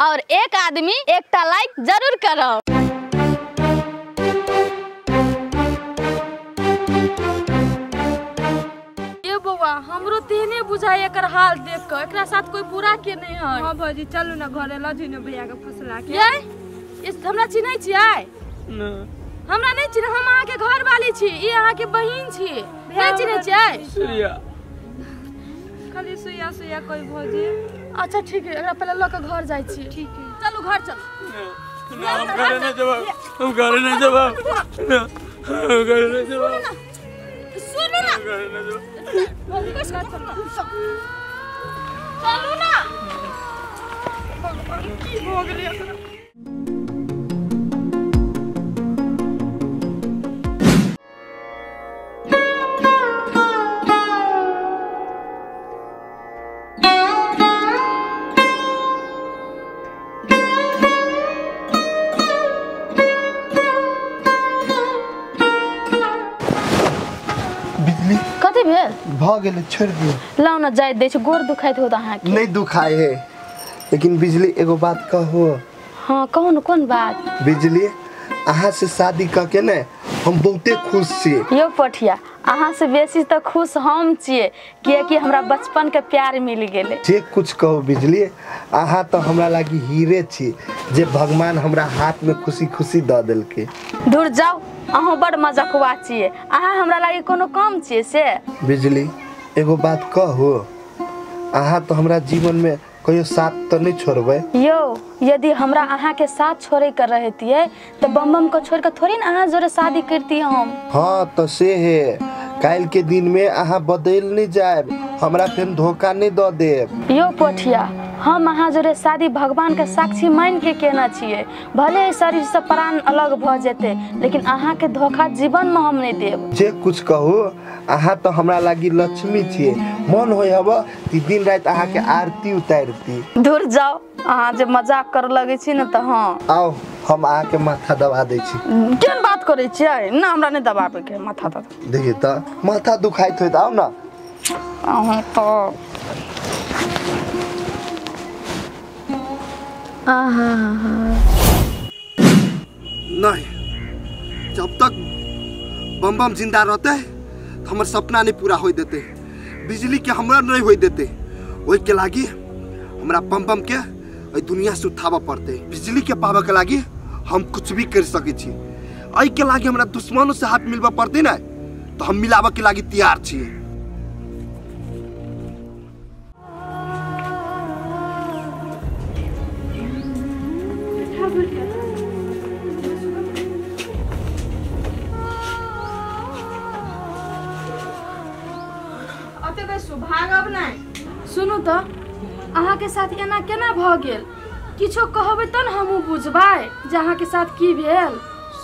और एक आदमी एकटा लाइक जरूर करब। ये बौआ हमरो तेहने बुझाय एकर हाल देख के, एकरा साथ कोई बुरा के नहीं है। हां भौजी चलू ना घरे ल जइनो भैया के फुसला के। ये इस हमरा चिन्है छियै? ना हमरा नहीं चिन्ह, हम अहाँ के घर वाली छी, ई अहाँ के बहिन छी, नहीं चिन्है छियै? सुइया खाली सुइया सुइया कोई भौजी। अच्छा ठीक है, एकरा पहले ल के घर जाइ छी। ठीक है चलू घर चलू। ना हम घरे नहीं जब, हम घरे नहीं जब, ना हम घरे नहीं जब। सुनू ना चलू ना, भगवान की हो गेलै एकरा। भ गेलै छोड़ दियौ। लाउ ना जाय दै छै, गोर दुखाइत होत अहाँ के। नहीं दुखाए है, लेकिन बिजली एगो बात कहू। हाँ कहू न, कोन बात? बिजली अहाँ से शादी क के ने हम बहुते खुश छियै। यो पठिया अहाँ से बेसी तो खुश हम छियै, कियाकि हमरा बचपन के प्यार मिल गेलै। जे कुछ कहू बिजली, अहाँ तो हमरा लागी हीरे छी जे भगवान हमरा हाथ में खुशी खुशी the देलकै। दूर जाओ, अहाँ बड़ मजाकुआ छियै, अहाँ हमरा लागी कोनो कम छियै से? बिजली एगो बात कहू, अहाँ तो हमरा जीवन में कहियो साथ तो नहीं छोड़बै? यो यदि हमरा अहाँ के साथ छोड़े के रहतियै तो बम बम को छोड़ के थोड़ी न अहाँ जोरे शादी करती हम। हाँ तो से है, काल्हि के दिन में अहाँ बदल नहीं जायब, हमरा फिर धोखा नहीं the देब। यो पोठिया हम अहाँ जोरे शादी भगवान के साक्षी मान के केना छियै, भले शरीर से प्राण अलग भ जेते लेकिन अहाँ के धोखा जीवन में हम नहीं देब। जे कुछ कहू अहाँ तो हमरा लागी लक्ष्मी छियै, मन होय हब कि दिन रात अहाँ के आरती उतारती। दूर जाओ, अहाँ जे मजाक कर लगे छी न त। हाँ आओ हम अहाँ के माथा दबा दै छी। केहन बात करै छियै ना, हमरा नहीं दबाबै के माथा दबा। देखिए त माथा दुखाइत होइत, आओ ना। अहाँ तो नहीं, जब तक बम बम जिंदा रहते तो हमर सपना नहीं पूरा हो देते, बिजली के हमरा नहीं हो देते। ओहि के लागी हमरा बम बम के दुनिया से उठाबऽ पड़ते। बिजली के पाबऽ के लागी हम कुछ भी कर सकै छी, एहि के लागी हमरा दुश्मनों से हाथ मिलबऽ पड़ते ना, तो हम मिलाबऽ के लागी तैयार छी। भागब नहीं। सुनू तो अहाँ के साथ एना केना भ गेल, किछो कहबै तब न हमहूँ बुझबै जे अहाँ के साथ की भेल।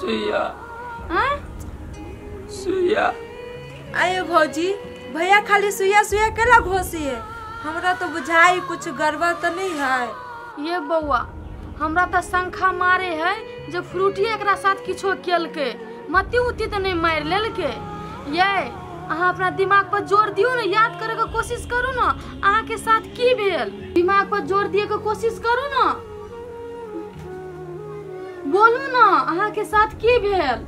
सुइया सुइया। आयो भौजी भैया खाली सुइया सुइया केला घोसिए, हमरा तो बुझाई कुछ गड़बड़ तो नहीं है। ये बौआ हमरा तो शंखा मारे है जे फ्रूटी एकरा साथ किछो केलकै, मती उती तो नहीं मारि लेलकै। ये अहाँ अपना दिमाग पर जोर दियो ना, याद करे के कोशिश करू ना अहाँ के साथ की भेल। दिमाग पर जोर दिए के कोशिश करू ना, बोलू ना अहाँ के साथ की भेल।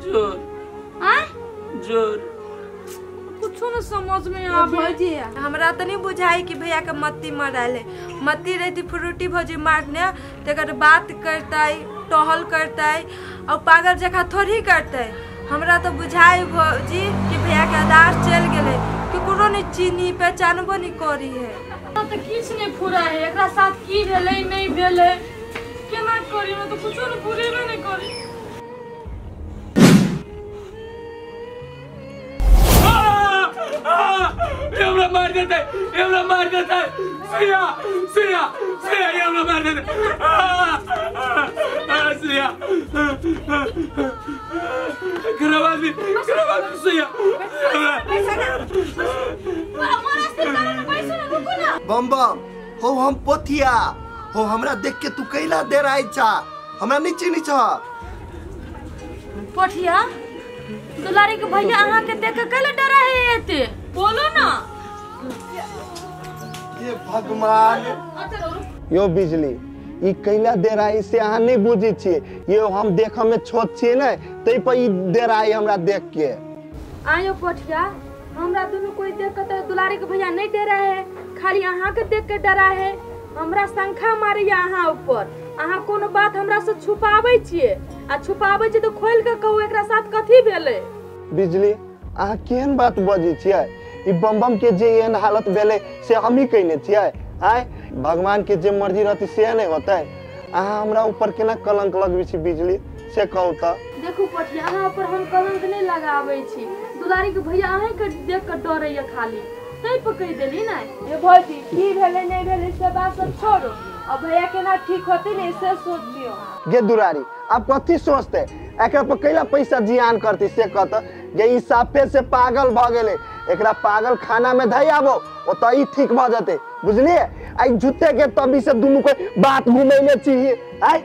जोर आय जोर कुछो न समझ में आवे। भौजी हमरा तो नहीं बुझाई कि भैया के मत्ती मराले, मत्ती रहती फ्रूटी भौजी मारने तकर बात करतै, टहल करतै और पागल जकाँ थोड़ी करतै। हमरा तो बुझाई भौजी कि भैया के आधार चल गेलै, केकरो नहीं चीनी पहचानबो नहीं करी है। तो किछ नहीं फुरा है, एकरा साथ की भेलै नहीं भेलै केना करी, मैं तो कुछो नहीं फुरेबे नहीं करी। ये हमरा मार देता है, ये हमरा मार देता है, सुइया सुइया सुइया ये हमरा मार देता है, सुइया खराब आदमी, खराब आदमी सुइया। बम बम हो हम पोथिया हो, हमरा देख के तू कैला दे रहा छा, हमरा नहीं चिन्ही छा। पोठिया दुलारी के भैया अहाँ के देख के कैला डरा है एते, बोलो ना। ये भगवान यो बिजली ई कैला डेराइ से अहाँ नहीं बुझै छियै। यो हम देखऽ में छोट छियै ने तै पर ई डेराइ हमरा देख के। आयो पोठिया, हमरा दुनू कोई देख के तो दुलारी के भैया नहीं डरा है, खाली अहाँ के देख के डरा है। हमरा शंखा मारैया अहाँ ऊपर। अहाँ कोनो बात हमरा से छुपाबै छियै आ छुपाबै छियै तो खोल के कहू एकरा साथ कथी भेलै। बिजली अहाँ केहन बात बजै छियै? ई बम बम के जे एहन हालत भेलै से हमही कयने छियै? आय भगवान के जे मर्जी रहती से नहीं होतै। अहाँ हमरा ऊपर केना कलंक लगबै छी बिजली, से कहू तऽ। देखू पोठिया, अहाँ ऊपर हम कलंक नहीं लगाबै छी। दुलारी के भैया अहीं के देख के डरैया खाली, तै पर कहि देली ने। ये भौजी की भेलै नहीं भेलै से बात सब छोड़ो, अब भैया केना ठीक होते ने से सोचियो। गे दुलारी अब कथी सोचते? एकरा पर कैला पैसा जियान करती से कहत जे ई साफे से पागल भ गेलै, एकरा पागल खाना में धइ आबो ओतऽ ई ठीक भ जेतै, बुझलियै? आई झूठे के तभी से दुनू के बात घुमैले छी। आय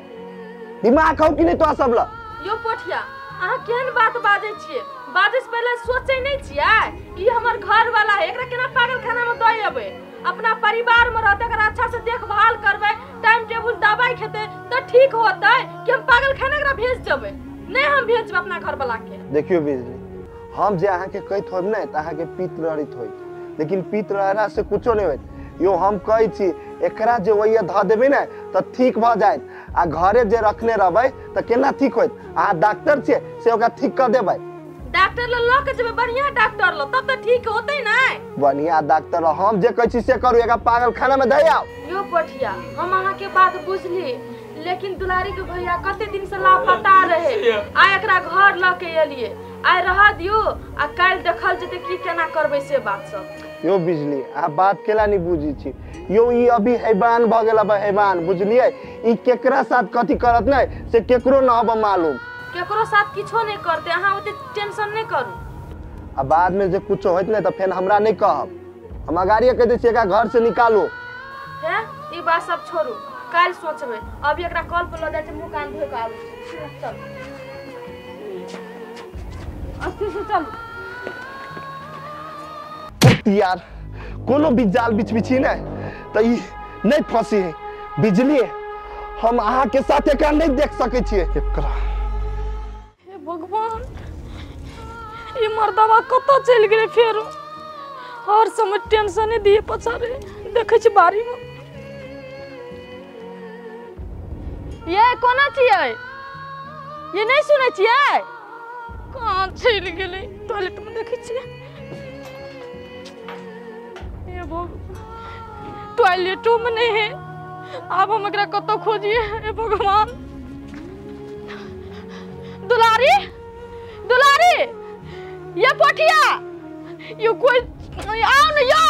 दिमाग हौ कि नहीं तोरा सब ल? यो पोठिया, अहाँ केहन बात बाजै छियै? बाजै से पहिले सोचै नहीं छियै? ई हमर घर वाला है, एकरा केना पागल खाना में दऽ अबै? अपना परिवार में रहतै, अगर अच्छा से देखभाल करबै, टाइम टेबुल दवाई खेतै तऽ ठीक होतै कि हम पागल खाना एकरा भेज देबै? नहीं हम भेजबै अपना घर वाला के। देखियो बिजली, हम जे अहाँके कहैत होब ने तऽ अहाँके पीत लड़ैत होइत, लेकिन पीत लड़ला से कुछो नहीं होइत। यो हम कहै छी एकरा जे वही धऽ देबै ने तऽ ठीक भऽ जायत, आ घरे जे रखने रहबै तऽ केना ठीक होइत? अहाँ डॉक्टर छियै से ओकरा ठीक कऽ देबै। डॉक्टर ल लऽ के जेबै, बढ़िया डॉक्टर ल, तब तऽ ठीक होतै ने। बढ़िया डॉक्टर, हम जे कहै छी से करू, एकरा पागल खाना में धऽ आउ। यो पोठिया, हम अहाँके बात बुझली, लेकिन दुलारी के भैया कते दिन से लापता रहे, आइ एकरा घर लऽ के एलियै, आइ रह दियौ आ काल्हि देखल जेतै की केना करबै से बात सब। यो बिजली अहाँ बात केला नहीं बुझै छी। यो ई अभी हैवान भऽ गेल अब, हैवान, बुझलियै? ई केकरा साथ कथी करत ने से केकरो न हब मालूम। केकरो साथ किछो नहीं करते, अहाँ ओते टेंशन नहीं करू। आ बाद में जे कुछो होइत ने तऽ फेर हमरा नहीं कहब, हम अगाड़िए कहि दै छी एकरा घर से निकालू। हैं ई बात सब छोड़ू, काल्हि सोचबै। अभी एकरा कल पर लऽ जाइ छै, मुँह कान धोइ कऽ आबै छी। चल अस्थिर से चलू। यार कोनो भी जाल बिछ बिछी ने तऽ ई नहीं फंसी है। बिजली हम अहाँ के साथ एकरा नहीं देख सकै छियै। एकरा हे भगवान, ई मर्दवा कतऽ चलि गेलै फेरो? हर समय टेंशने दिए पछारे। देखै छी बाड़ी में ये कोना छियै? ये नहीं सुनै छियै? कहाँ चलि गेलै? टॉयलेट में देखै छियै। हे भगवान, टॉयलेटो में नहीं है। आब हम एकरा कतऽ खोजिए? हे भगवान। दुलारी, दुलारी, ये पोठिया, यो कोई आओ न यो।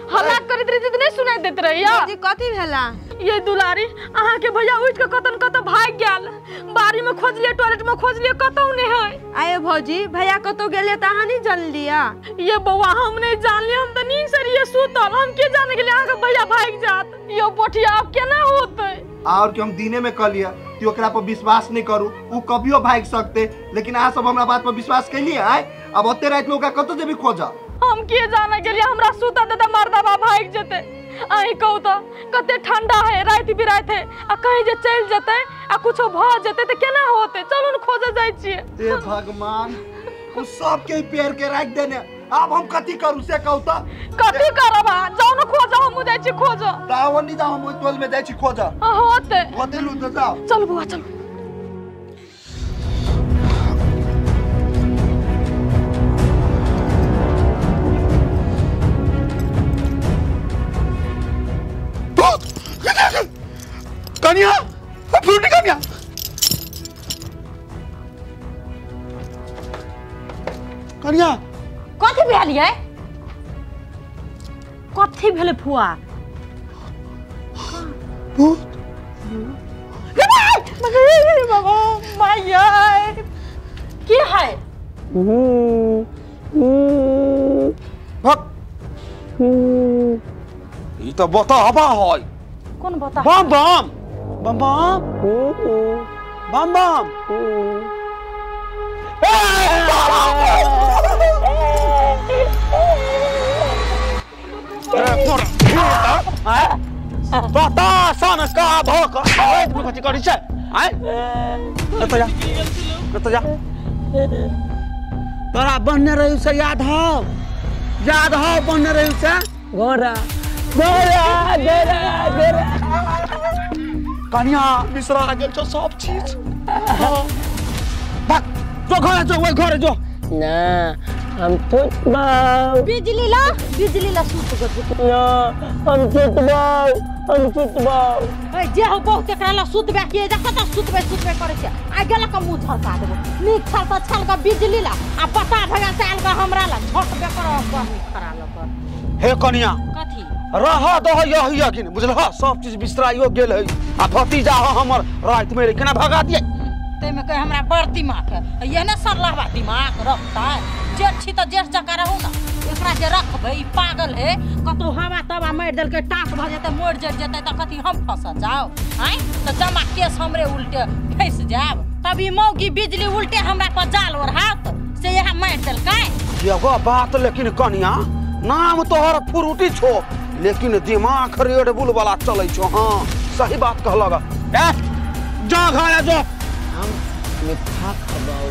हल्ला करैत रहे तऽ नहीं सुनाई देत रहे। जी कथी भेला? ये दुलारी, अहाँ के भैया उठ के कतन कतऽ भागि गेल। बाड़ी में खोजलिए, टॉयलेट में खोजलिए, कतौ नहीं है। आये भौजी, भैया कतौ गेले तऽ अहाँ नहीं जानलियै? ये बौआ हम नहीं जानलियै, हम तऽ नींद से रहियै सुतल, हम के जाने गेलियै अहाँ के भैया भागि जात। यो पोठिया आब केना होतै? और के हम दिने में कहलियै कि ओकरा पर विश्वास नहीं करू, उ कभियो भागि सकते, लेकिन अहाँ सब हमरा बात पर विश्वास कैलियै। आय अब ओते राति में ओकरा कतौ जेबी खोजऽ? हम के जाने गेलियै, हमरा सुतऽ देतै मर्दबा भागि जेतै। अहीं कहू तऽ कते ठंडा है, राति बिराति है, आ कहीं जे चलि जेतै आ कुछो भऽ जेतै तऽ केना होतै? चलू ने खोजऽ जाइ छियै। हे भगवान, उ सबके पेड़ के राखि देने, अब हम कथी करू से कहू तऽ? कथी करब अहाँ? जाउ ने खोजऽ, हमहूँ जाइ छी खोजऽ। तऽ आब नहीं जाउ, हम ओहि टोल में जाइ छी खोजऽ। होतै होतै लू तऽ जाउ। चलू बौआ चलू। कनिया, फ्रूटी कनिया, कनिया कथी भेल यै? कथी भेलै फुआ? भूत। बाबा माया की है? भक, ई तऽ बताबा है। कौन बता? बम बम बम बम बम बम। बता सन का भक राति में कथी करै छै आय कतऽ जा कतऽ जा तोरा बन्हने रही से याद हौ बन्हने रही से घोड़ा घोड़ा घोड़ा घोड़ा कनिया बिसरा गेल छौ सब चीज भाग जो घर जो ओहि घर जो ना हम सुतबौ बिजली ला सुत गो ना हम सुतबौ हम सुतबौ ए जे हो बहुत एकरा ला सुतबे के जा कत सुतबे सुतबे करै छै आ गेल क मुंह झरका देबो नीक छल त छल क बिजली ला आ पता भगल से आल क हमरा ला झटबे कर गर्मी खरा ल कर हे कनिया कथी रह दह यही यकीन बुझलह सब चीज बिसराइयो गेल है आ भतीजा हो हमर राति में केना भगा दिए तैमे कह हमरा बड़ दिमाग है ये ने सरलहबा दिमाग रखता जेठ छी त जेठ जकाँ रहू ना एकरा जे रखबै ई पागल है कतौ हवा तवा मारि देलकै टाँस भऽ जेतै मरि जरि जेतै तऽ कथी हम फंस जाउ आँय तऽ जमा केस हमरे उल्टे फँसि जायब तब ई मौगी बिजली उल्टे हमरा पर जाल ओढ़ात से इएह मारि देलकै। एगो बात लेकिन कनिया नाम तोहर फ्रूटी छो लेकिन दिमाग रेड बुल वाला चलै छो। हाँ सही बात कहलक। ए जा घर जो हम मिठा खबाउ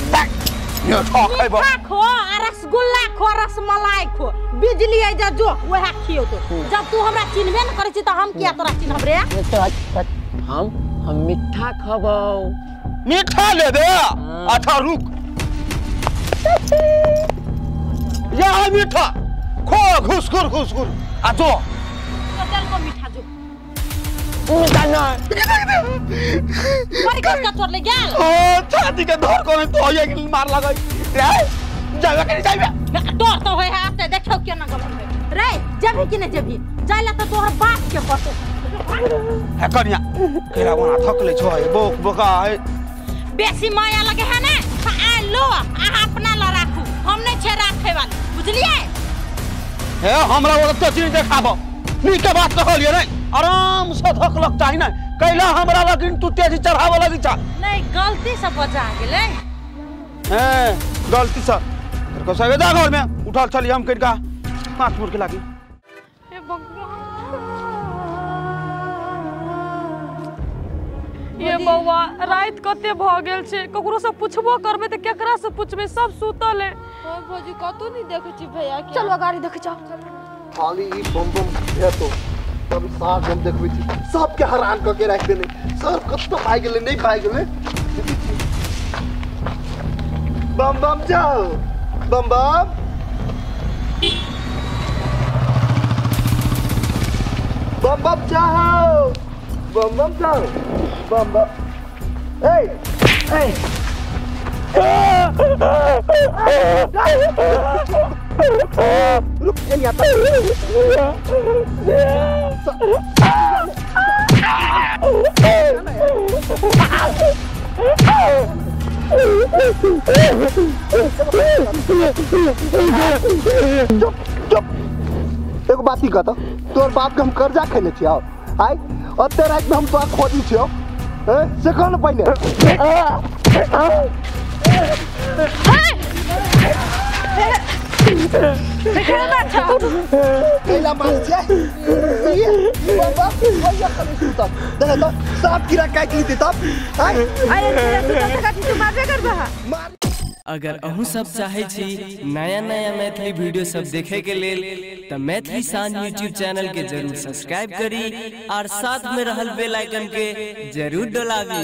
मिठा खो आ रसगुल्ला खो रसमलाई खो बिजली आई जा जो वएह खियौ तो जब तू हमरा चिन्हबे न करै छी त हम किया तोरा चिन्हब रे। हम मिठा खबाउ। मिठा लेबे? अच्छा रुक यह मिठा खो घुसखुर घुसखुर आ जो चल को मिठा जो मिठा ना बड़ी कस का तोर ले गेल ओ छाती के धर कोने तो ये मार लगई रे जाबे के जाबे डर तो होय है ते देखौ केना गलन है रे जेबही कि नै जेबही जाइला त तोहर बाप के पतो हे कनिया केरा वना थकले छो हे बोक बोका है बेसी माया लगे है ने त आ लो आ अपना ल राखू हम नै छे राखे वाली बुझलिए। हे हमरा वो तो चीज देखाबो नीक बात कहलिए नै आराम से धकलक चाही नै कैला हमरा लगिन तू तेजी चढ़ावे लगी चा नहीं गलती से बजा गेलै। ए गलती से को सगे जा घर में उठल चली हम कइका 5 मुर के लागी। हे भगवान ये बौआ रात कते भ गेल छै ककरो से पूछबो करबे त केकरा से पूछबे सब सुतल है। हां भौजी कतो नहीं देखै छी भैया के। चलो गाड़ी देख जाओ। खाली ई बम बम हेतो तब साफ हम देखबै छी सबके हैरान क के राख देने सब कतो भाग गेलै नहीं भाग गेलै। बम बम जाओ बम बम बम बम जाओ बम बम जाओ बम बम ए ए रुक नहीं आता। चुप चुप एगो बात ही कहता तोर बाप के हम कर्जा खेले छियो आय ओते रात में हम तोरा खोजी छियो से कह न पहिले। अगर अहूँ सब चाहे छी नया नया मैथिली वीडियो सब देखे के लेल त मैथिली शान यूट्यूब चैनल के जरूर सब्सक्राइब करी और साथ में रहल बेल आइकन के जरूर दबावी।